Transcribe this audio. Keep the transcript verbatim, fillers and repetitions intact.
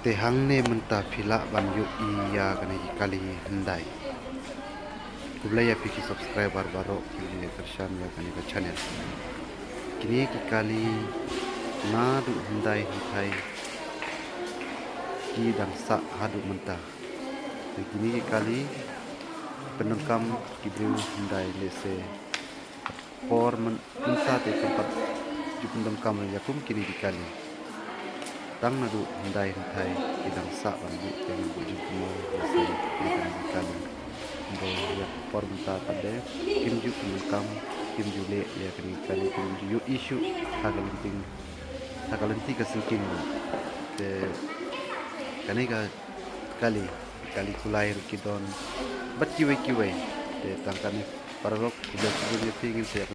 Te hangne mynta phi lah ban ïohi ïa kane ki kali hyndai. Khublei ïa phi ki subscriber baroh ki ïa kyrshan ïa kane ka channel. Kine ki kali naduh hyndai hynthai ki dang sah haduh mynta. Te kine ki kali pyndonkam ki briew hyndai lehse por myn-, mynta te kam pat ju pyndonkam ïa kum kine ki kali. Tang naduh hyndai hynthai ki dang sah ban buh te ngan buh jingkynmaw ïa kine ki kali. Hynrei ïa por mynta pat de kim ju pyndonkam, kim ju leh ïa kine ki kali, kim ju ïohi shuh ha ka lynti, ha ka lynti ka syngkien ruh. Te kane ka kali, kali kulai ruh ki don bad kiwei kiwei. Te tang kane paralok, khublei shibun ïa phi, ngin sa ïa